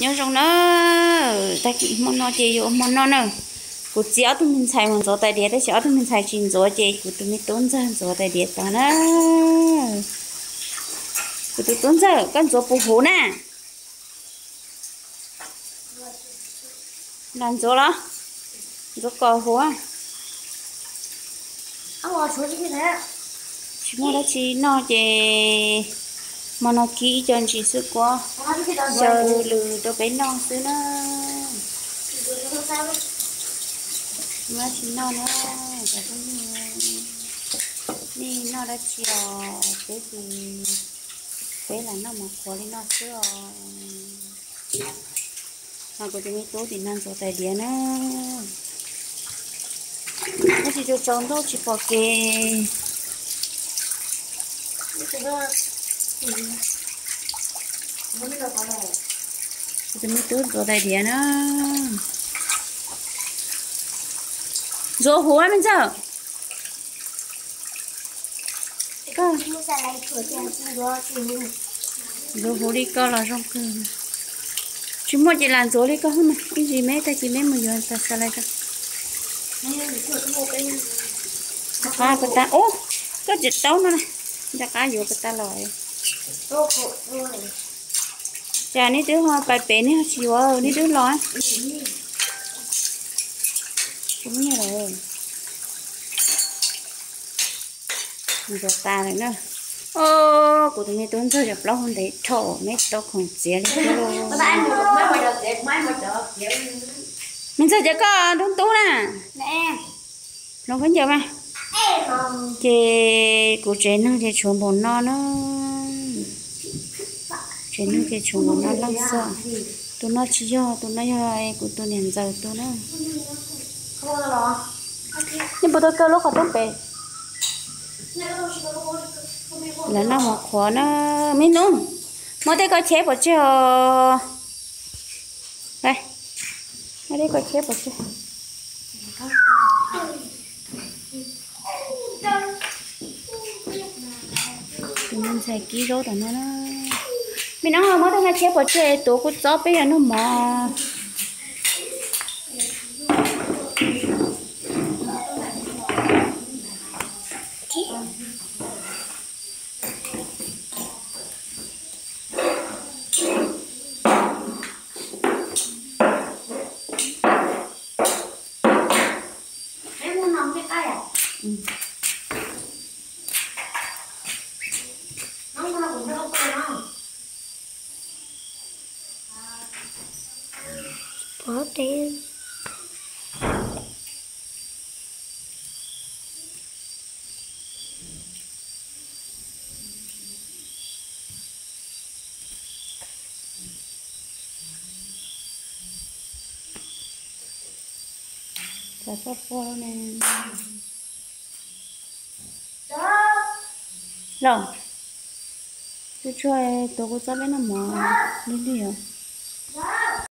Nyob zoo na, tag kis hmo no ces yuav ua hmo noj na. Kuv txiv ob tug me ntxhais mus ntxuav tais diav tab sis ob tug me ntxhais tsis ntxuav ces kuv tus me tub ntxawg ntxuav tais diav tod na. Kuv tus tub ntxawg, koj ntxuav puas huv na? Lam ntxuav los? Ntxuav kom huv. Tsis muaj dab tsi noj ces hmo no kib ib co ntsis xwb kuv xyaw lws rau peb noj xwb na. Tsis noj na, nej noj dab tsi os? Peb ces peb lam noj mov qhuav li no xwb os. Mas kuv tus me tub tim no ntxuav tais diav na. Tab sis tsaus tsaus ntuj tsis pom kev. Kuv tus me tub ntxuav tais diav na. Ntxuav huv me ntxawg. Ntxuav huv li koj los zoo kawg. Tsis muaj ces lam ntxuav li koj mas ib ntsis me tag kis me mus yuav tas xav lais ko. Qab ko tas ub, koj tsis taub no, nco qab yuav ko tas los. Cas neb twb ho pais pem neb ho tsis yuav neb twb los. Ntxuav tas lawm na. Os, kuv tus me tub ntxawg cov plaub hau ntev dhau, neb tau khoom txiav li thiab lauj. Me ntxawg, ces koj ntub ntub na. Hloov khaub ncaws mas. Ces kuv tsev neeg ces tshuav npaum no na. Tsev neeg ces tshuav npaum no leej xwb. Tus no tsis yog, tus no yog kuv tus niam ntxawm tus na. Nej puas tau kaw lub qhov rooj pem? Lawv noj mov qhuav na. Me nus, muab tej koj cheb pov tseg os. Muab tej koj cheb pov tseg. Tus me ntxhais kib zaub tom no na. Me nus, muab tej koj cheb pov tseg, tuav kua txob peb yuav noj mov. Pov tes. Xav txoj pua ne. Los, tsuag tsuag tuav kua txob peb noj mov lig lig os.